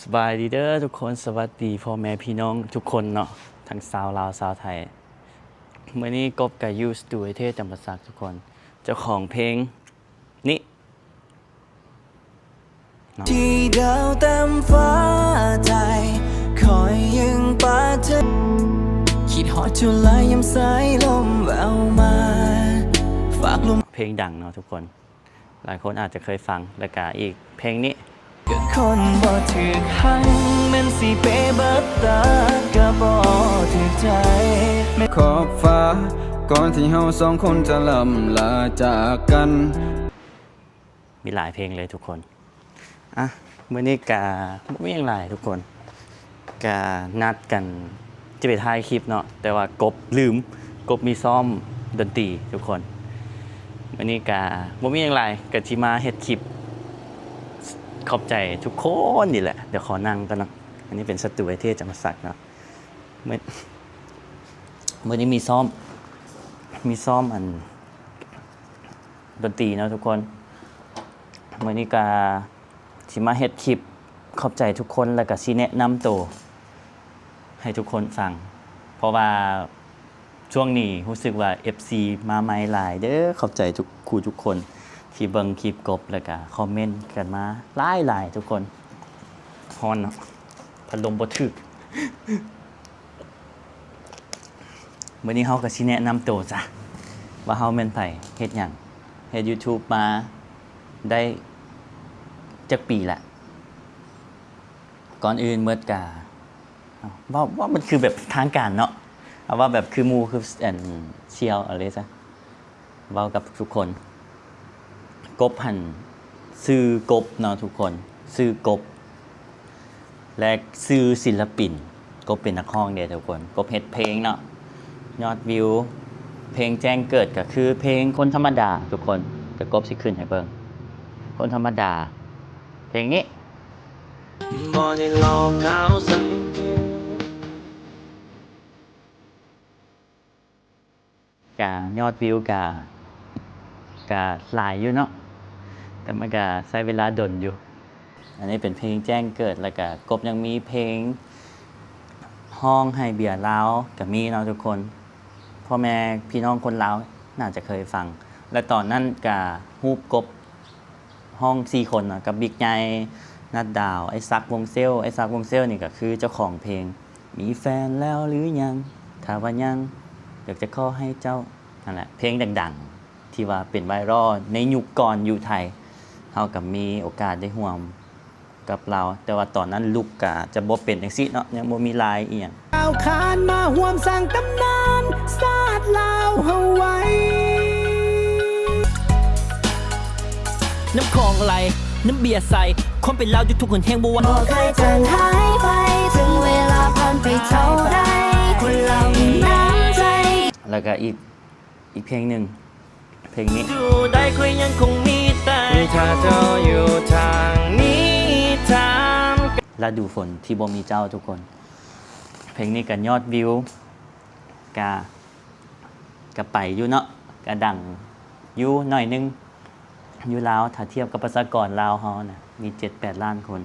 ສະບາຍດີເດີທຸກຄົນ, ສະຫວັດດີພໍ່ແມ່ພີ່ນ້ອງທຸກຄົນເນາະ, ທັງຊາວລາວຊາວໄທ. ມື້ນີ້ກົບກະຢູ່ສະຕູໄອເທດຈຳປາສັກທຸກຄົນ, ເຈົ້າຂອງເພງນີ້ເນາະ. ທີ່ດາວເຕັມຟ້າໃຈ ຄອຍຍິງປາເທ ຄິດຮອດເຈົ້າຫຼາຍຍາມສາຍລົມແວ່ວມາ ຝາກລົມ ເພງດັງເນາະທຸກຄົນ. ຫຼາຍຄົນອາດຈະເຄີຍຟັງ. ແລ້ວກະອີກເພງນີ້ ຄົນບໍ່ຖືກຫັກ ແມ່ນຊິເປເບິດຕາກະບໍ່ຖືກໃຈ ຂອບຟ້າ ກ່ອນທີ່ເຮົາສອງຄົນຈະລ່ຳລາຈາກກັນ. ມີຫຼາຍເພງເລີຍທຸກຄົນ. ອ່ະ ມື້ນີ້ກະບໍ່ມີຫຍັງຫຼາຍທຸກຄົນ, ກະນັດກັນຈະໄປຖ່າຍຄລິບເນາະ, ແຕ່ວ່າກົບລືມ, ກົບມີຊ້ອມດົນຕີທຸກຄົນ. ມື້ນີ້ກະບໍ່ມີຫຍັງຫຼາຍ, ກະຊິມາເຮັດຄລິບຂອບໃຈທຸກຄົນນີ້ແຫຼະ. ດຽວຂໍນັ່ງກ່ອນເນາະ. ອັນນີ້ເປັນສະຕູໄອເທດຈຳປາສັກເນາະ. ມື້ ມື້ນີ້ມີຊ້ອມ, ມີຊ້ອມອັນ ດົນຕີເນາະທຸກຄົນ. ມື້ນີ້ກະຊິມາເຮັດຄລິບຂອບໃຈທຸກຄົນ ແລ້ວກະຊິແນະນຳໂຕໃຫ້ທຸກຄົນຟັງ, ເພາະວ່າຊ່ວງນີ້ຮູ້ສຶກວ່າເອັຟຊີມາໃໝ່ຫຼາຍເດີ. ຂອບໃຈທຸກຄູ່ທຸກຄົນທີ່ເບິ່ງຄລິບກົບ ແລ້ວກະຄອມເມັນກັນມາຫຼາຍໆທຸກຄົນ. ຮ້ອນເນາະ, ພັດລົມບໍ່ຖືກ. ມື້ນີ້ເຮົາກະຊິແນະນຳໂຕຊະ ວ່າເຮົາແມ່ນໃຜ, ເຮັດຫຍັງ, ເຮັດຢູທູບມາໄດ້ຈັກປີລະ. ກ່ອນອື່ນໝົດກະ ເວົ້າ ເວົ້າມັນຄືແບບທາງການເນາະ, ເອົາເວົ້າແບບຄືໝູ່ ຄື ອັນ ສ່ຽວເອົາເລີຍຊະ. ເວົ້າກັບທຸກຄົນ, ກົບຫັ້ນຊື່ກົບເນາະທຸກຄົນ, ຊື່ກົບ ແລະ ຊື່ສິນລະປິນ. ກົບເປັນນັກຮ້ອງເດ້ທຸກຄົນ, ກົບເຮັດເພງເນາະ, ຍອດວິວເພງແຈ້ງເກີດກະຄືເພງຄົນທຳມະດາທຸກຄົນ, ກະກົບຊິຂຶ້ນໃຫ້ເບິ່ງ, ຄົນທຳມະດາ ເພງນີ້. ບໍ່ໄດ້ຫຼອກເຂົາໃສ ກະຍອດວິວກະ ກະຫຼາຍຢູ່ເນາະ, ແຕ່ມັນກະໃຊ້ເວລາດົນຢູ່. ອັນນີ້ເປັນເພງແຈ້ງເກີດ, ແລ້ວກະກົບຍັງມີເພງຮ້ອງໃຫ້ເບຍລາວກະມີເນາະທຸກຄົນ. ພໍ່ແມ່ພີ່ນ້ອງຄົນລາວໜ້າຈະເຄີຍຟັງ. ແລະ ຕອນນັ້ນກະຮູບກົບ ຮ້ອງສີ່ຄົນນະ ກັບບິກໃຫຍ່ ນັດດາວ ໄອ້ສັກ ວົງເຊວ. ໄອ້ສັກ ວົງເຊວນີ້ກະຄືເຈົ້າຂອງເພງ ມີແຟນແລ້ວຫຼືຍັງ? ຖ້າວ່າຍັງ ຢາກຈະຂໍໃຫ້ເຈົ້າ ນັ້ນແຫຼະ ເພງດັງໆ ທີ່ວ່າເປັນໄວຣັລໃນຍຸກກ່ອນຢູ່ໄທ. ເຮົາກະມີໂອກາດໄດ້ຮ່ວມກັບລາວ, ແຕ່ວ່າຕອນນັ້ນລຸກກະຈະບໍ່ເປັນຈັ່ງຊີ້ເນາະ, ຍັງບໍ່ມີລາຍອີ່ຫຍັງ. ກ້າວຂານມາຮ່ວມສ້າງຕຳນານຊາດລາວເຮົາໄວ້ ນ້ຳຂອງໄຫຼ ນ້ຳເບຍໃສ ຄວາມເປັນລາວຢູ່ທຸກຫົນແຫ່ງ ບໍ່ວ່າ ບໍ່ເຄີຍຈາງຫາຍໄປ ເຖິງເວລາຜ່ານໄປເທົ່າໃດ ຄົນລາວມີນ້ຳໃຈ. ແລ້ວກະອີກ ອີກເພງໜຶ່ງ ເພງນີ້ ຢູ່ໃດຂ້ອຍຍັງຄົງມີແຕ່ ມີຖ້າເຈົ້າຢູ່ທາງນີ້ຖາມ ລະດູຝົນທີ່ບໍ່ມີເຈົ້າທຸກຄົນ. ເພງນີ້ກະຍອດວິວກະ ກະໄປຢູ່ເນາະ, ກະດັງຢູ່ໜ້ອຍໜຶ່ງຢູ່ລາວ. ຖ້າທຽບກັບປະຊາກອນລາວເຮົານະ ມີເຈັດແປດລ້ານຄົນ,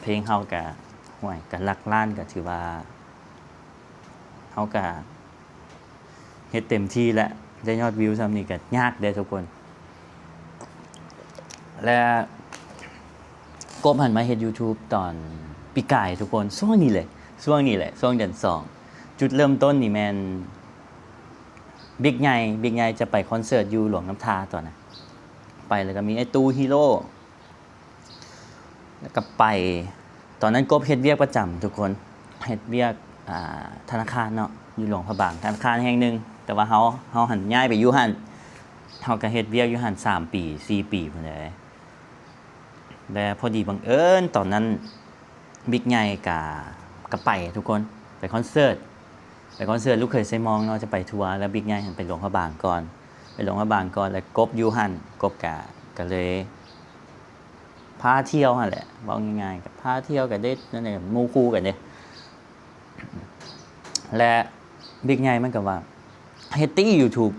ເພງເຮົາກະ ຫ້ວຍ ກະຫຼັກລ້ານ ກະຖືວ່າເຮົາກະ ເຮັດເຕັມທີ່ແຫຼະ, ໄດ້ຍອດວິວຊ່ຳນີ້ກະຍາກເດ້ທຸກຄົນ. ແລະ ກົບຫັ້ນມາເຮັດຢູທູບຕອນປີກາຍທຸກຄົນ, ຊ່ວງນີ້ແຫຼະ ຊ່ວງນີ້ແຫຼະ ຊ່ວງເດືອນສອງ. ຈຸດເລີ່ມຕົ້ນນີ້ແມ່ນບິກໃຫຍ່ ບິກໃຫຍ່ຈະໄປຄອນເສີດຢູ່ຫຼວງນ້ຳທາຕອນນັ້ນ, ໄປແລ້ວກະມີໄອ້ຕູ້ ຮີໂຣ ແລ້ວກະໄປ ຕອນນັ້ນກົບເຮັດວຽກປະຈຳທຸກຄົນ, ເຮັດວຽກ ອ່າ ທະນາຄານເນາະ ຢູ່ຫຼວງພະບາງ, ທະນາຄານແຫ່ງໜຶ່ງ. ແຕ່ວ່າເຮົາ ເຮົາຫັ້ນຍ້າຍໄປຢູ່ຫັ້ນ, ເຮົາກະເຮັດວຽກຢູ່ຫັ້ນສາມປີ ສີ່ປີພຸ້ນແຫຼະ. ແລະ ພໍດີບັງເອີນຕອນນັ້ນບິກໃຫຍ່ກະ ກະໄປທຸກຄົນ, ໄປຄອນເສີດ ໄປຄອນເສີດລູກເຂີຍໄຊມອງເນາະ, ຈະໄປທົວ ແລ້ວບິກໃຫຍ່ຫັ້ນໄປຫຼວງພະບາງກ່ອນ, ໄປຫຼວງພະບາງກ່ອນ ແລ້ວກົບຢູ່ຫັ້ນ, ກົບກະ ກະເລີຍ ພາທ່ຽວຫັ້ນແຫຼະ, ເວົ້າງ່າຍໆ ກະພາທ່ຽວ ກະເດັດນັ້ນແຫຼະ ໝູ່ຄູ່ກັນເດ້. ແລະ ບິກໃຫຍ່ມັນກະວ່າ ເຮັດຕີຢູທູບ,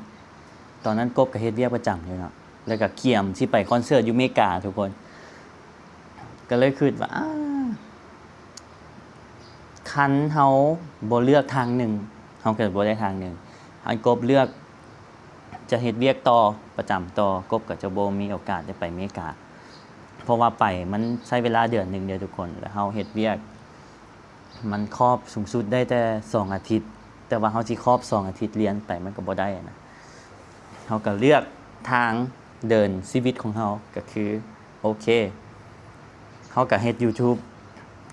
ຕອນນັ້ນກົບກະເຮັດວຽກປະຈຳຢູ່ເນາະ, ແລ້ວກະກຽມຊິໄປຄອນເສີດຢູ່ເມກາທຸກຄົນ, ກະເລີຍຄິດວ່າ ອາ ຄັນເຮົາບໍ່ເລືອກທາງໜຶ່ງ ເຮົາກໍບໍ່ໄດ້ທາງໜຶ່ງ. ອັນກົບເລືອກຈະເຮັດວຽກຕໍ່ ປະຈຳຕໍ່ ກົບກໍຈະບໍ່ມີໂອກາດໄດ້ໄປເມກາ ເພາະວ່າໄປມັນໃຊ້ເວລາເດືອນໜຶ່ງເດ້ທຸກຄົນ ແລ້ວເຮົາເຮັດວຽກ ມັນຄອບສູງສຸດໄດ້ແຕ່ສອງອາທິດ ແຕ່ວ່າເຮົາຊິຄອບສອງອາທິດລຽນໄປ ມັນກໍບໍ່ໄດ້ນະ. ເຮົາກໍເລືອກທາງເດີນຊີວິດຂອງເຮົາ ກໍຄື ໂອເຄ ເຮົາກໍເຮັດ YouTube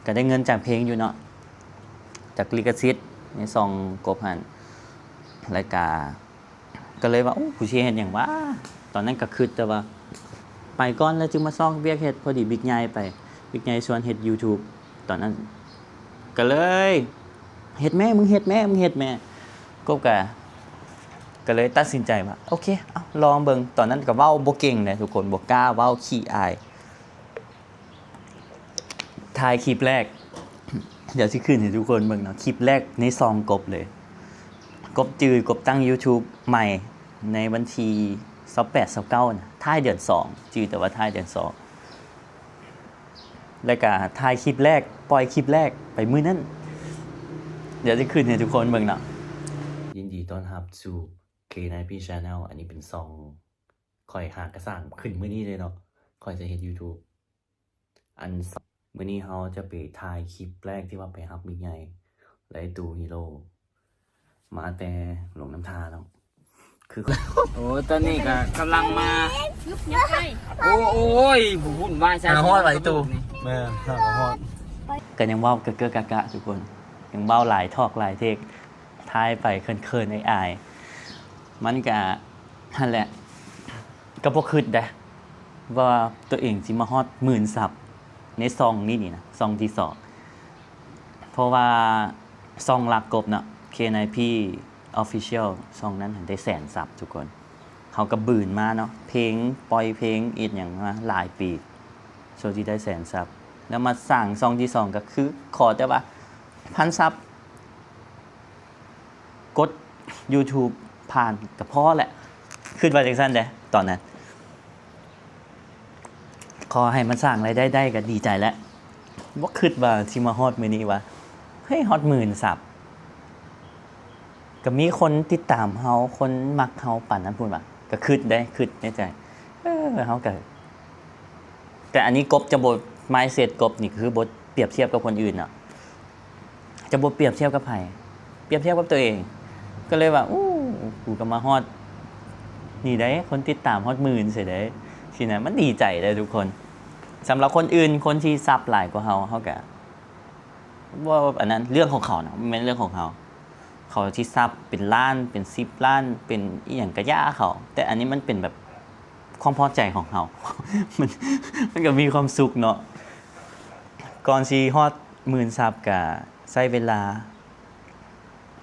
ກໍໄດ້ເງິນຈາກເພງຢູ່ເນາະ ຈາກລິຂະສິດໃນຊ່ອງກົບຫັ້ນ ແລ້ວກໍ ກໍເລີຍວ່າ ໂອ້ ກູຊິເຮັດຫຍັງຫວາ? ຕອນນັ້ນກໍຄິດແຕ່ວ່າ ໄປກ່ອນ ແລ້ວຈຶ່ງມາຊອກວຽກເຮັດ. ພໍດີບິກໃຫຍ່ໄປ ບິກໃຫຍ່ຊວນເຮັດ YouTube ຕອນນັ້ນ ກໍເລີຍ ເຮັດແມ້ ມຶງເຮັດແມ້ ມຶງເຮັດແມ້. ກົບກໍ ກໍເລີຍຕັດສິນໃຈວ່າ ໂອເຄ ເອົາ ລອງເບິ່ງ. ຕອນນັ້ນກໍເວົ້າບໍ່ເກັ່ງເດ້ທຸກຄົນ ບໍ່ກ້າເວົ້າ ຂີ້ອາຍ. ຖ່າຍຄລິບແລກ ດຽວຊິຂຶ້ນໃຫ້ທຸກຄົນເບິ່ງເນາະ ຄລິບແລກໃນຊ່ອງກົບເລີຍ. ກົບຈື່ ກົບຕັ້ງ YouTube ໃໝ່ໃນວັນທີຊາວແປດ ຊາວເກົ້ານະ ທ້າຍເດືອນສອງ ຈື່ແຕ່ວ່າທ້າຍເດືອນສອງ ແລ້ວກະຖ່າຍຄລິບແລກ ປ່ອຍຄລິບແລກໄປມື້ນັ້ນ. ດຽວຊິຂຶ້ນໃຫ້ທຸກຄົນເບິ່ງເນາະ. ຍິນດີຕ້ອນຮັບສູ່ K nine P Channel. ອັນນີ້ເປັນຊ່ອງ ຂ້ອຍຫາກະສ້າງຂຶ້ນມື້ນີ້ເລີຍເນາະ ຂ້ອຍຈະເຮັດ YouTube. ອັນ ມື້ນີ້ເຮົາຈະໄປຖ່າຍຄລິບແລກທີ່ວ່າໄປຮັບມິກໃຫຍ່ ແລະ ໄອ້ຕູ້ Hero ມາແຕ່ຫຼວງນ້ຳທາເນາະ ຄື ໂອ້ ຕອນນີ້ກໍກຳລັງມາ ໂອ້ ໂອ້ຍ ວຸ່ນວາຍໃສ່ ຫາຮອດຫວາ ໄອ້ຕູ້? ແມ່ນ ຫາກໍຮອດ. ກໍຍັງເວົ້າກະເກີະກະກະທຸກຄົນ ຍັງເວົ້າຫຼາຍຖອກຫຼາຍເທັກ ຖ່າຍໄປເຂີນໆ ອາຍໆ ມັນກະ ຫັ້ນແຫຼະ ກໍບໍ່ຄິດເດ້ວ່າຕົວເອງຊິມາຮອດໝື່ນຊັບໃນຊ່ອງນີ້ນີ້ນະ ຊ່ອງທີສອງ. ເພາະວ່າຊ່ອງຫຼັກກົບເນາະ K nine P Official ຊ່ອງນັ້ນຫັ້ນໄດ້ແສນຊັບທຸກຄົນ. ເຮົາກໍບືນມາເນາະ ເພງ ປ່ອຍເພງ ເຮັດຫຍັງມາຫຼາຍປີ ໂຊທີ່ໄດ້ແສນຊັບ ແລ້ວມາສ້າງຊ່ອງທີສອງ ກໍຄືຂໍແຕ່ວ່າພັນຊັບ ກົດ YouTube ຜ່ານກໍພໍແຫຼະ ຄິດວ່າຈັ່ງຊັ້ນເດ້ຕອນນັ້ນ. ຂໍໃຫ້ມັນສ້າງລາຍໄດ້ໄດ້ກໍດີໃຈແລ້ວ. ບໍ່ຄິດວ່າຊິມາຮອດມື້ນີ້ວ່າ ເຮີ້ຍ ຮອດໝື່ນຊັບ ກໍມີຄົນຕິດຕາມເຮົາ ຄົນມັກເຮົາປານນັ້ນພຸ້ນວ່າ ກໍຄິດເດ້ ຄິດໃນໃຈ ເອີ ເຮົາກໍ ແຕ່ອັນນີ້ກົບຈະບໍ່ mindset ກົບນີ້ຄືບໍ່ປຽບທຽບກັບຄົນອື່ນເນາະ ຈະບໍ່ປຽບທຽບກັບໃຜ ປຽບທຽບກັບຕົວເອງ ກໍເລີຍວ່າ ໂອ້ ກູກໍມາຮອດນີ້ໄດ໋ ຄົນຕິດຕາມຮອດໝື່ນໃສ່ໄດ໋ ຊີ້ນະ ມັນດີໃຈເດ້ທຸກຄົນ. ສຳລັບຄົນອື່ນ ຄົນທີ່ຊັບຫຼາຍກວ່າເຮົາ ເຮົາກໍບໍ່ອັນນັ້ນ ເລື່ອງຂອງເຂົາເນາະ ມັນແມ່ນເລື່ອງຂອງເຮົາ. ເຂົາຊິຊັບເປັນລ້ານ ເປັນສິບລ້ານ ເປັນອີ່ຫຍັງກະຢ່າເຂົາ ແຕ່ອັນນີ້ມັນເປັນແບບຄວາມພໍໃຈຂອງເຮົາ ມັນ ມັນກໍມີຄວາມສຸກເນາະ. ກ່ອນຊິຮອດໝື່ນຊັບກະໃຊ້ເວລາ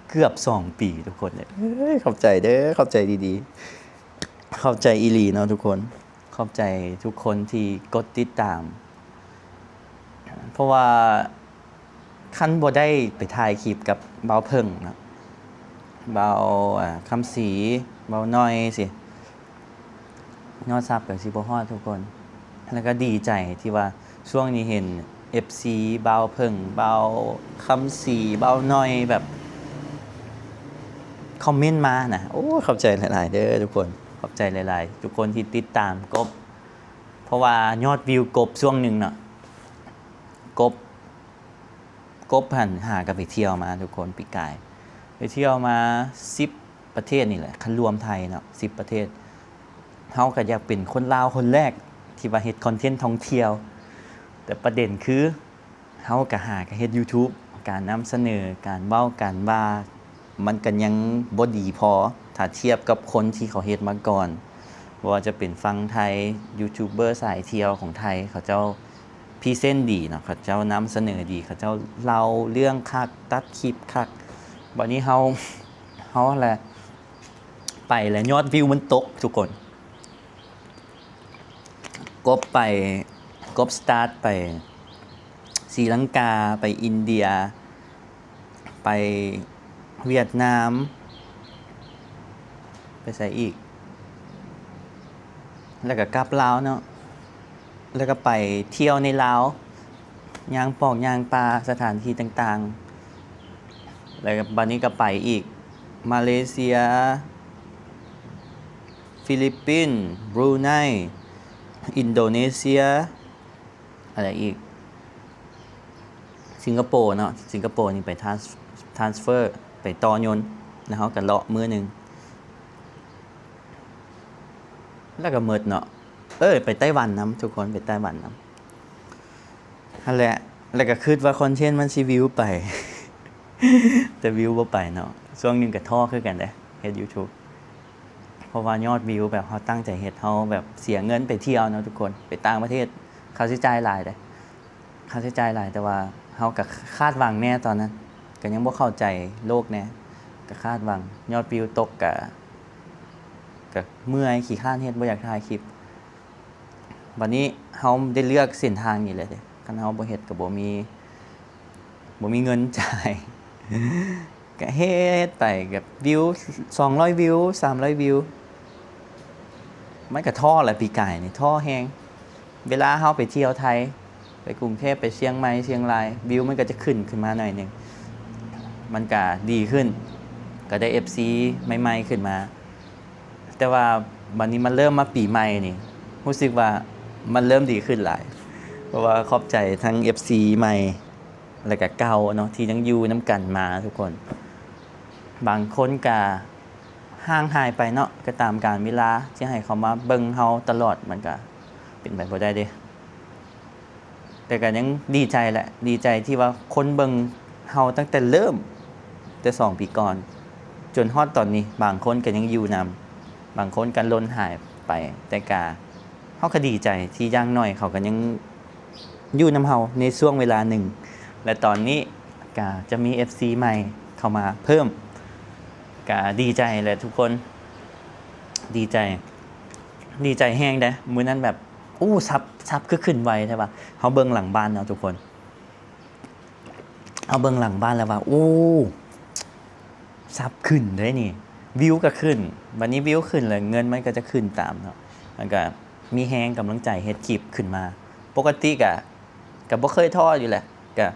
ເກືອບສອງປີທຸກຄົນເອີຍ. ຂອບໃຈເດີ ຂອບໃຈດີໆ ຂອບໃຈອີ່ຫຼີເນາະທຸກຄົນ. ຂອບໃຈທຸກຄົນທີ່ກົດຕິດຕາມ ເພາະວ່າຄັນບໍ່ໄດ້ໄປຖ່າຍຄລິບກັບບ່າວເຜິ້ງເນາະ ບ່າວ ອາ ຄຳສີ ບ່າວໜ້ອຍຊີ້ ຍອດຊັບກໍຊິບໍ່ຮອດທຸກຄົນ. ແລ້ວກໍດີໃຈທີ່ວ່າຊ່ວງນີ້ເຫັນເອັຟຊີບ່າວເຜິ້ງ ບ່າວຄຳສີ ບ່າວໜ້ອຍ ແບບຄອມເມັນມານະ. ໂອ້ ຂອບໃຈຫຼາຍໆເດີທຸກຄົນ ຂອບໃຈຫຼາຍໆທຸກຄົນທີ່ຕິດຕາມກົບ ເພາະວ່າຍອດວິວກົບຊ່ວງໜຶ່ງເນາະ ກົບ ກົບຫັ້ນຫາກໍໄປທ່ຽວມາທຸກຄົນ ປີກາຍໄປທ່ຽວມາສິບປະເທດນີ້ແຫຼະ ຄັນລວມໄທເນາະ ສິບປະເທດ. ເຮົາກໍຢາກເປັນຄົນລາວຄົນແລກທີ່ວ່າເຮັດຄອນເທັນທ່ອງທ່ຽວ ແຕ່ປະເດັນຄື ເຮົາກະຫາກະເຮັດ YouTube ການນຳສະເໜີ ການເວົ້າ ການວ່າ ມັນກະຍັງບໍ່ດີພໍ ຖ້າທຽບກັບຄົນທີ່ເຂົາເຮັດມາກ່ອນ ບໍ່ວ່າຈະເປັນຝັ່ງໄທ ຢູທູບເບີສາຍທ່ຽວຂອງໄທ ເຂົາເຈົ້າພຣີເຊັນດີເນາະ ເຂົາເຈົ້ານຳສະເໜີດີ ເຂົາເຈົ້າເລົ່າເລື່ອງຄັກ ຕັດຄລິບຄັກ. ບາດນີ້ເຮົາ ເຮົາຫັ້ນແຫຼະ ໄປແລ້ວຍອດວິວມັນຕົກທຸກຄົນ. ກົບໄປ ກົບສະຕາດໄປສີລັງກາ ໄປອິນເດຍ ໄປຫວຽດນາມ ໄປໃສອີກ ແລ້ວກໍກັບລາວເນາະ ແລ້ວກໍໄປທ່ຽວໃນລາວ ຍ່າງປອກຍ່າງປ່າ ສະຖານທີ່ຕ່າງ ແລ້ວບັດນີ້ກໍໄປອີກ ມາເລເຊຍ ຟີລິບປິນ ບຣູໄນ ອິນໂດເນເຊຍ ອັນໃດອີກ ສິງກະໂປເນາະ ສິງກະໂປນີ້ໄປທຣານສເຟີ ໄປຕໍ່ຍົນ ແລ້ວເຮົາກໍເລາະມື້ໜຶ່ງ ແລ້ວກໍໝົດເນາະ. ເອີ ໄປໄຕ້ຫວັນນຳ ທຸກຄົນ ໄປໄຕ້ຫວັນນຳ ຫັ້ນແຫຼະ. ແລ້ວກໍຄິດວ່າຄອນເທັນມັນຊິວິວໄປ ແຕ່ວິວບໍ່ໄປເນາະ. ຊ່ວງໜຶ່ງກໍທໍ້ຄືກັນເດ້ ເຮັດ YouTube ເພາະວ່າຍອດວິວ ແບບເຮົາຕັ້ງໃຈເຮັດ ເຮົາແບບເສຍເງິນໄປທ່ຽວເນາະທຸກຄົນ ໄປຕ່າງປະເທດ ຄ່າໃຊ້ຈ່າຍຫຼາຍເດ້ ຄ່າໃຊ້ຈ່າຍຫຼາຍ ແຕ່ວ່າເຮົາກໍຄາດຫວັງແດ່ຕອນນັ້ນ ກໍຍັງບໍ່ເຂົ້າໃຈໂລກແດ່ ກໍຄາດຫວັງ ຍອດວິວຕົກ ກະ ກະເມື່ອຍ ຂີ້ຄ້ານເຮັດ ບໍ່ຢາກຖ່າຍຄລິບ. ບັດນີ້ເຮົາໄດ້ເລືອກເສັ້ນທາງນີ້ແຫຼະເດ້ ຄັນເຮົາບໍ່ເຮັດກໍບໍ່ມີ ບໍ່ມີເງິນຈ່າຍ ກະເຮັດໄປ ກະວິວສອງຮ້ອຍວິວ ສາມຮ້ອຍວິວ ມັນກະທໍ້ແຫຼະ ປີກາຍນີ້ທໍ້ແຮງ. ເວລາເຮົາໄປທ່ຽວໄທ ໄປກຸງເທບ ໄປຊຽງໃໝ່ ຊຽງລາຍ ວິວມັນກະຈະຂຶ້ນຂຶ້ນມາໜ້ອຍໜຶ່ງ ມັນກະດີຂຶ້ນ ກະໄດ້ເອັຟຊີໃໝ່ໆຂຶ້ນມາ. ແຕ່ວ່າບັດນີ້ມັນເລີ່ມມາປີໃໝ່ນີ້ ຮູ້ສຶກວ່າມັນເລີ່ມດີຂຶ້ນຫຼາຍ ເພາະວ່າຂອບໃຈທັງເອັຟຊີໃໝ່ ແລ້ວກະເກົ່າເນາະ ທີ່ຍັງຢູ່ນຳກັນມາທຸກຄົນ. ບາງຄົນກະຫ່າງຫາຍໄປເນາະ ກະຕາມການເວລາ ຈະໃຫ້ເຂົາມາເບິ່ງເຮົາຕະຫຼອດ ມັນກະເປັນໄປບໍ່ໄດ້ເດ້. ແຕ່ກໍຍັງດີໃຈແຫຼະ ດີໃຈທີ່ວ່າຄົນເບິ່ງເຮົາຕັ້ງແຕ່ເລີ່ມ ແຕ່ສອງປີກ່ອນ ຈົນຮອດຕອນນີ້ ບາງຄົນກໍຍັງຢູ່ນຳ ບາງຄົນກໍຫຼົ່ນຫາຍໄປ ແຕ່ກະ ເຮົາກໍດີໃຈທີ່ຢ່າງໜ້ອຍເຂົາກໍຍັງຢູ່ນຳເຮົາໃນຊ່ວງເວລາໜຶ່ງ ແລະ ຕອນນີ້ກະຈະມີເອັຟຊີໃໝ່ເຂົ້າມາເພີ່ມ ກະດີໃຈແຫຼະທຸກຄົນ ດີໃຈ ດີໃຈແຮງເດ້. ມື້ນັ້ນແບບ ໂອ້ ຊັບ ຊັບຄືຂຶ້ນໄວແທ້ວະ ເຮົາເບິ່ງຫຼັງບ້ານເນາະທຸກຄົນ ເຮົາເບິ່ງຫຼັງບ້ານແລ້ວວ່າ ໂອ້ ຊັບຂຶ້ນເດ້ນີ້ ວິວກໍຂຶ້ນ ບັດນີ້ວິວຂຶ້ນແລ້ວເງິນມັນກໍຈະຂຶ້ນຕາມເນາະ ມັນກໍມີແຮງກຳລັງໃຈເຮັດຄລິບຂຶ້ນມາ. ປົກກະຕິກະ ກະບໍ່ເຄີຍທໍ້ຢູ່ແຫຼະ ກະ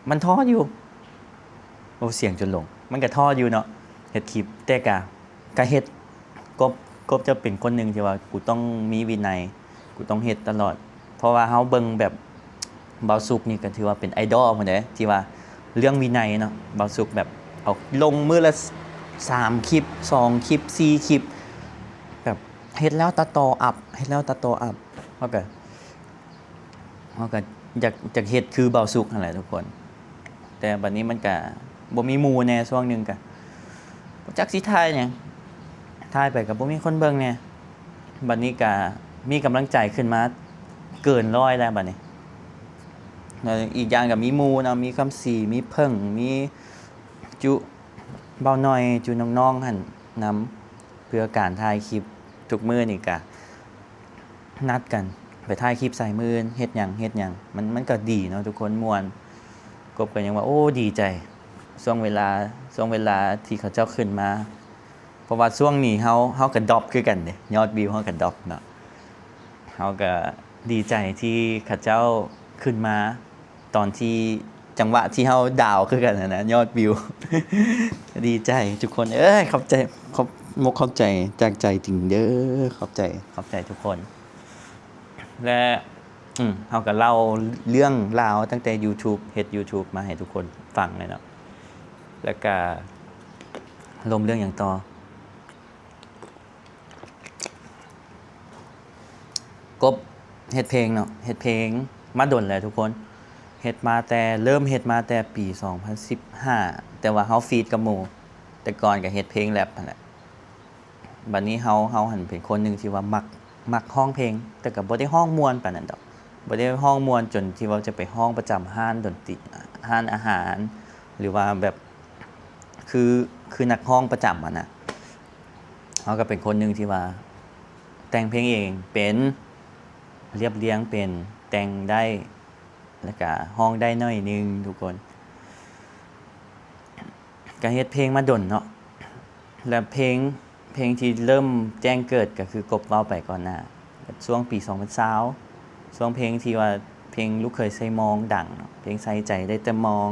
ມັນທໍ້ຢູ່ ໂອ້ ສຽງຈົນຫຼົງ ມັນກະທໍ້ຢູ່ເນາະ ເຮັດຄລິບ ແຕ່ກະ ກະເຮັດ ກົບ ກົບຈະເປັນຄົນໜຶ່ງທີ່ວ່າ ກູຕ້ອງມີວິໄນ ກູຕ້ອງເຮັດຕະຫຼອດ ເພາະວ່າເຮົາເບິ່ງແບບ ບ່າວສຸກນີ້ກໍຖືວ່າເປັນໄອດອລພຸ້ນເດ້ ທີ່ວ່າເລື່ອງວິໄນເນາະ ບ່າວສຸກແບບເອົາລົງມື້ລະສາມຄລິບ ສອງຄລິບ ສີ່ຄລິບ ແບບເຮັດແລ້ວຕັດຕໍ່ອັບ ເຮັດແລ້ວຕັດຕໍ່ອັບ ເຮົາກໍ ເຮົາກໍຢາກ ຢາກເຮັດຄືບ່າວສຸກຫັ້ນແຫຼະທຸກຄົນ ແຕ່ບັດນີ້ມັນກະບໍ່ມີໝູ່ແດ່ ຊ່ວງໜຶ່ງກະບໍ່ຈັກຊິຖ່າຍຫຍັງ ຖ່າຍໄປກະບໍ່ມີຄົນເບິ່ງແດ່ ບັດນີ້ກະມີກຳລັງໃຈຂຶ້ນມາເກີນຮ້ອຍແລ້ວບັດນີ້ ແລ້ວອີກຢ່າງກະມີໝູ່ເນາະ ມີຄຳສີ ມີເຜິ້ງ ມີຈຸ ບ່າວໜ້ອຍ ຈຸນ້ອງໆຫັ້ນນຳ ເພື່ອການຖ່າຍຄລິບທຸກມື້ນີ້ກະ ນັດກັນໄປຖ່າຍຄລິບໃສ່ມື້ອື່ນ ເຮັດຫຍັງ ເຮັດຫຍັງ ມັນ ມັນກໍດີເນາະທຸກຄົນ ມ່ວນ ກົບກໍຍັງວ່າ ໂອ້ ດີໃຈ ຊ່ວງເວລາ ຊ່ວງເວລາທີ່ເຂົາເຈົ້າຂຶ້ນມາ ເພາະວ່າຊ່ວງນີ້ເຮົາ ເຮົາກໍດຣອບຄືກັນເດ້ ຍອດວິວເຮົາກໍດຣອບເນາະ ເຮົາກໍດີໃຈທີ່ເຂົາເຈົ້າຂຶ້ນມາ ຕອນທີ່ ຈັງຫວະທີ່ເຮົາດາວຄືກັນຫັ້ນນະ ຍອດວິວ ດີໃຈທຸກຄົນເອີຍ ຂອບໃຈ ຂອບມົກຂອບໃຈຈາກໃຈຈິງເດີ ຂອບໃຈ ຂອບໃຈທຸກຄົນ ແລະ ອືມ ເຮົາກໍເລົ່າເລື່ອງລາວຕັ້ງແຕ່ YouTube ເຮັດ YouTube ມາໃຫ້ທຸກຄົນຟັງແລ້ວເນາະ ແລ້ວກະລົມເລື່ອງຫຍັງຕໍ່? ກົບເຮັດເພງເນາະ ເຮັດເພງມາດົນແລ້ວທຸກຄົນ ເຮັດມາແຕ່ ເລີ່ມເຮັດມາແຕ່ປີສອງພັນສິບຫ້າ ແຕ່ວ່າເຮົາຟີດກັບໝູ່ ແຕ່ກ່ອນກໍເຮັດເພງແຣັບຫັ້ນແຫຼະ ບັດນີ້ເຮົາ ເຮົາຫັ້ນເປັນຄົນໜຶ່ງທີ່ວ່າມັກ ມັກຮ້ອງເພງ ແຕ່ກໍບໍ່ໄດ້ຮ້ອງມ່ວນປານນັ້ນດອກ ບໍ່ໄດ້ຮ້ອງມ່ວນຈົນທີ່ວ່າຈະໄປຮ້ອງປະຈຳຮ້ານດົນຕີ ຮ້ານອາຫານ ຫຼືວ່າແບບ ຄື ຄືນັກຮ້ອງປະຈຳຫັ້ນນະ ເຮົາກໍເປັນຄົນໜຶ່ງທີ່ວ່າແຕ່ງເພງເອງເປັນ ລຽບລຽງເປັນ ແຕ່ງໄດ້ ແລ້ວກະຮ້ອງໄດ້ໜ້ອຍໜຶ່ງທຸກຄົນ ກະເຮັດເພງມາດົນເນາະ ແລະ ເພງ ເພງທີ່ເລີ່ມແຈ້ງເກີດກໍຄືກົບເວົ້າໄປກ່ອນໜ້າ ຊ່ວງປີສອງພັນຊາວ ຊ່ວງເພງທີ່ວ່າເພງລູກເຂີຍໃສ່ມອງດັງເນາະ ເພງໃສ່ໃຈໄດ້ແຕ່ມອງ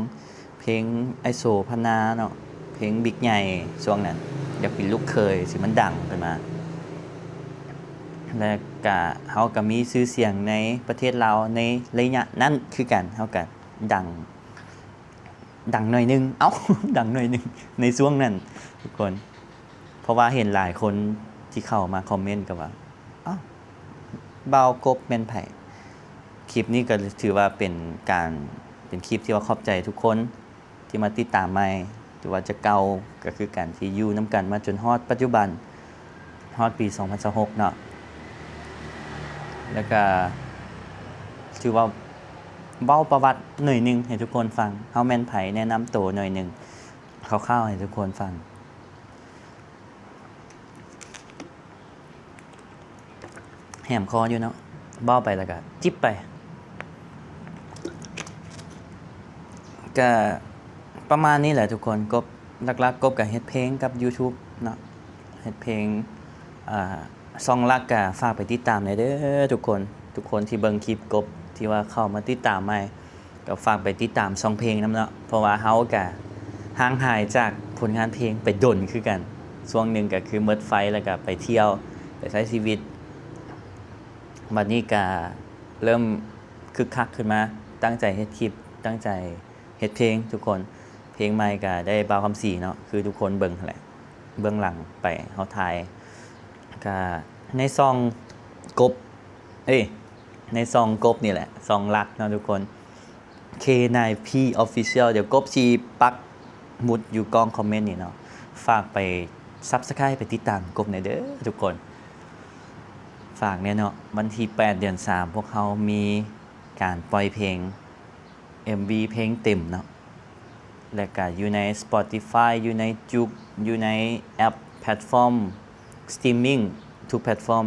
ເພ ເພງອ້າຍໂສພັນນາເນາະ ເພງບິກໃຫຍ່ຊ່ວງນັ້ນ ຢາກເປັນລູກເຂີຍ ຊິມັນດັງຂຶ້ນມາ ແລະກະເຮົາກະມີຊື່ສຽງໃນປະເທດລາວໃນໄລຍະນັ້ນຄືກັນ ເຮົາກະດັງ ດັງໜ້ອຍໜຶ່ງ ເອົ້າ ດັງໜ້ອຍໜຶ່ງໃນຊ່ວງນັ້ນທຸກຄົນ ເພາະວ່າເຫັນຫຼາຍຄົນທີ່ເຂົ້າມາຄອມເມັນກໍວ່າ ອ້າວ ບ່າວກົບແມ່ນໃຜ? ຄລິບນີ້ກໍຖືວ່າເປັນການ ເປັນຄລິບທີ່ວ່າຂອບໃຈທຸກຄົນທີ່ມາຕິດຕາມໃໝ່ ຫຼືວ່າຈະເກົ່າກໍຄືກັນ ທີ່ຢູ່ນຳກັນມາຈົນຮອດປັດຈຸບັນ ຮອດປີສອງພັນຊາວຫົກເນາະ ແລ້ວກະຖືວ່າເວົ້າປະຫວັດໜ້ອຍໜຶ່ງໃຫ້ທຸກຄົນຟັງ ເຮົາແມ່ນໃຜ ແນະນຳໂຕໜ້ອຍໜຶ່ງ ຄ່າວໆໃຫ້ທຸກຄົນຟັງ ແຫມຄໍຢູ່ເນາະ ເວົ້າໄປແລ້ວກະຈິບໄປ ກະປະມານນີ້ແຫຼະທຸກຄົນ ກົບ ຫຼັກໆ ກົບກະເຮັດເພງກັບ YouTube ເນາະ ເຮັດເພງ ອາ ຊ່ອງຫຼັກກະຝາກໄປຕິດຕາມແດ່ເດີທຸກຄົນ ທຸກຄົນທີ່ເບິ່ງຄລິບກົບ ທີ່ວ່າເຂົ້າມາຕິດຕາມໃໝ່ ກໍຝາກໄປຕິດຕາມຊ່ອງເພງນຳເນາະ ເພາະວ່າເຮົາກະຫ່າງຫາຍຈາກຜົນງານເພງໄປດົນຄືກັນ ຊ່ວງໜຶ່ງກະຄືໝົດໄຟ ແລ້ວກະໄປທ່ຽວ ໄປໃຊ້ຊີວິດ ບັດນີ້ກະເລີ່ມຄຶກຄັກຂຶ້ນມາ ຕັ້ງໃຈເຮັດຄລິບ ຕັ້ງໃຈເຮັດເພງທຸກຄົນ ເພງໃໝ່ກະໄດ້ບ່າວຄຳສີເນາະ ຄືທຸກຄົນເບິ່ງຫັ້ນແຫຼະ ເບື້ອງຫຼັງໄປເຮົາຖ່າຍ ກະໃນຊ່ອງກົບ ເອີຍ ໃນຊ່ອງກົບນີ້ແຫຼະ ຊ່ອງຫຼັກເນາະທຸກຄົນ ເຄນາຍພີ Official ດຽວກົບຊິປັກໝຸດຢູ່ກ້ອງຄອມເມັນນີ້ເນາະ ຝາກໄປ Subscribe ໄປຕິດຕາມກົບແດ່ເດີທຸກຄົນ ຝາກແດ່ເນາະ ວັນທີແປດ ເດືອນສາມ ພວກເຮົາມີການປ່ອຍເພງ ເອັມວີເພງເຕັມເນາະ ແລະກະຢູ່ໃນ Spotify ຢູ່ໃນ JOOX ຢູ່ໃນແອັບ ແພລດຟອມ Streaming ທຸກແພລດຟອມ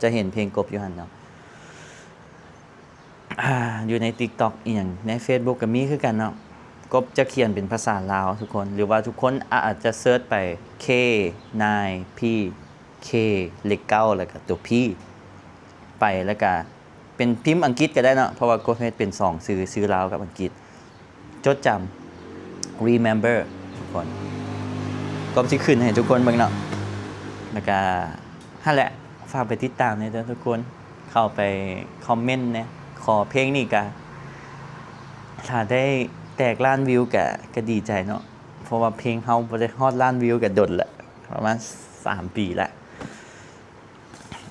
ຈະເຫັນເພງກົບຢູ່ຫັ້ນເນາະ ອາ ຢູ່ໃນ TikTok ອີ່ຫຍັງ ໃນ Facebook ກໍມີຄືກັນເນາະ ກົບຈະຂຽນເປັນພາສາລາວທຸກຄົນ ຫຼືວ່າທຸກຄົນອາດຈະເສີດໄປ ເຄນາຍພີ ເຄ ເລກເກົ້າ ແລ້ວກໍຕົວພີ ໄປ ແລ້ວກະເປັນພິມອັງກິດກໍໄດ້ເນາະ ເພາະວ່າກົບເຮັດເປັນສອງຊື່ ຊື່ລາວກັບອັງກິດ ຈົດຈຳ Remember ທຸກຄົນ ກໍຊິຂຶ້ນໃຫ້ທຸກຄົນເບິ່ງເນາະ ແລ້ວກະຫັ້ນແຫຼະ ຝາກໄປຕິດຕາມແດ່ເດີທຸກຄົນ ເຂົ້າໄປຄອມເມັນແດ່ ຂໍເພງນີ້ກະ ຖ້າໄດ້ແຕກລ້ານວິວກະ ກະດີໃຈເນາະ ເພາະວ່າເພງເຮົາບໍ່ໄດ້ຮອດລ້ານວິວກະດົນລະ ປະມານສາມປີລະ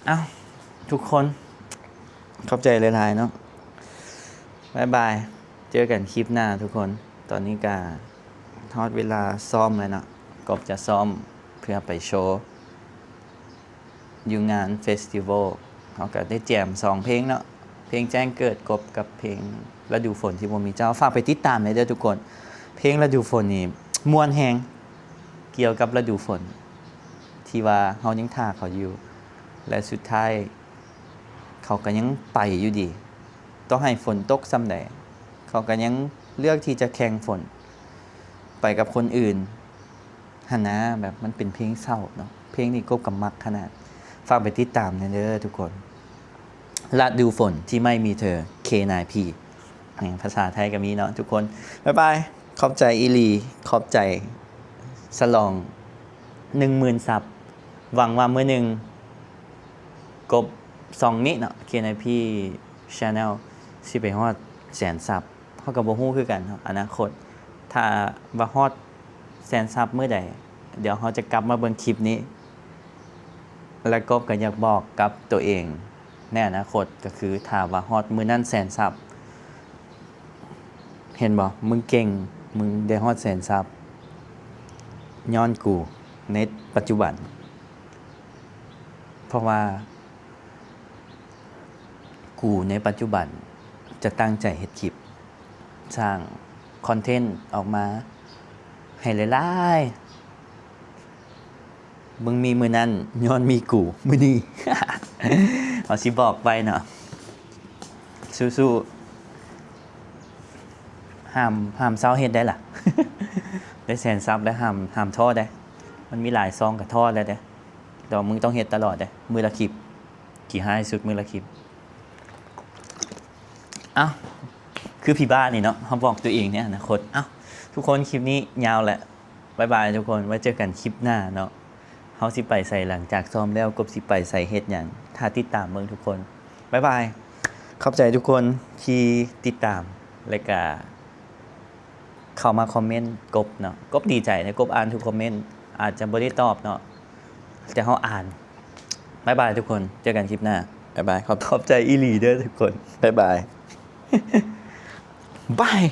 ເອົ້າ ທຸກຄົນ ຂອບໃຈຫຼາຍໆເນາະ ບາຍບາຍ ເຈີກັນຄລິບໜ້າທຸກຄົນ ຕອນນີ້ກະຮອດເວລາຊ້ອມແລ້ວເນາະ ກົບຈະຊ້ອມເພື່ອໄປໂຊຢູ່ງານເຟສຕິວອລ ເຮົາກະໄດ້ແຈມສອງເພງເນາະ ເພງແຈ້ງເກີດກົບກັບເພງລະດູຝົນທີ່ບໍ່ມີເຈົ້າ ຝາກໄປຕິດຕາມແດ່ເດີທຸກຄົນ ເພງລະດູຝົນນີ້ມ່ວນແຮງ ກ່ຽວກັບລະດູຝົນ ທີ່ວ່າເຮົາຍັງຖ້າເຂົາຢູ່ ແລະສຸດທ້າຍເຂົາກໍຍັງໄປຢູ່ດີ ຕໍ່ໃຫ້ຝົນຕົກສ່ຳໃດ ເຂົາກໍຍັງເລືອກທີ່ຈະແຂ່ງຝົນ ໄປກັບຄົນອື່ນຫັ້ນນາ ແບບມັນເປັນເພງເສົ້າເນາະ ເພງນີ້ກົບກໍມັກຂະໜາດ ຝາກໄປຕິດຕາມແດ່ເດີທຸກຄົນ ລະດູຝົນທີ່ໄມ່ມີເທີ ເຄນາຍພີ ພາສາໄທກໍມີເນາະທຸກຄົນ ບາຍບາຍ ຂອບໃຈອີ່ຫຼີ ຂອບໃຈ ສະຫຼອງໜຶ່ງໝື່ນຊັບ ຫວັງວ່າມື້ໜຶ່ງ ກົບຊ່ອງນີ້ເນາະ ເຄນາຍພີ Channel ຊິໄປຮອດແສນຊັບ ເຮົາກໍບໍ່ຮູ້ຄືກັນເນາະ ອະນາຄົດ ຖ້າວ່າຮອດແສນຊັບມື້ໃດ ດຽວເຮົາຈະກັບມາເບິ່ງຄລິບນີ້ ແລະ ກົບກໍຢາກບອກກັບຕົວເອງໃນອະນາຄົດ ກໍຄືຖ້າວ່າຮອດມື້ນັ້ນແສນຊັບ ເຫັນບໍ່ ມຶງເກັ່ງ ມຶງໄດ້ຮອດແສນຊັບ ຍ້ອນກູໃນປັດຈຸບັນ ເພາະວ່າ ກູໃນປັດຈຸບັນຈະຕັ້ງໃຈເຮັດຄລິບ ສ້າງຄອນເທັນອອກມາໃຫ້ຫຼາຍໆ ມຶງມີມື້ນັ້ນຍ້ອນມີກູມື້ນີ້ ເຮົາຊິບອກໄວ້ເນາະ ສູ້ໆ ຫ້າມ ຫ້າມເຊົາເຮັດໄດ້ລະ ໄດ້ແສນຊັບແລ້ວ ຫ້າມ ຫ້າມທໍ້ໄດ້ ມັນມີຫຼາຍຊ່ອງກໍທໍ້ແລ້ວເດ້ ແຕ່ວ່າມຶງຕ້ອງເຮັດຕະຫຼອດເດ້ ມື້ລະຄລິບ ຂີ້ຮ້າຍສຸດມື້ລະຄລິບ ເອົ້າ ຄືຜີບ້ານີ້ເນາະ ເຮົາບອກຕົວເອງໃນອະນາຄົດ. ເອົ້າ ທຸກຄົນ ຄລິບນີ້ຍາວແຫຼະ. ບາຍບາຍທຸກຄົນ ໄວ້ເຈີກັນຄລິບໜ້າເນາະ. ເຮົາຊິໄປໃສ ຫຼັງຈາກຊ້ອມແລ້ວ ກົບຊິໄປໃສ ເຮັດຫຍັງ ຖ້າຕິດຕາມເບິ່ງທຸກຄົນ. ບາຍບາຍ. ຂອບໃຈທຸກຄົນທີ່ຕິດຕາມ ແລະກະເຂົ້າມາຄອມເມັນກົບເນາະ. ກົບດີໃຈເດ້ ກົບອ່ານທຸກຄອມເມັນ. ອາດຈະບໍ່ໄດ້ຕອບເນາະ ແຕ່ເຮົາອ່ານ. ບາຍບາຍທຸກຄົນ ເຈີກັນຄລິບໜ້າ. ບາຍບາຍ. ຂອບ ຂອບໃຈອີ່ຫຼີເດີທຸກຄົນ. ບາຍບາຍ. ບາຍ.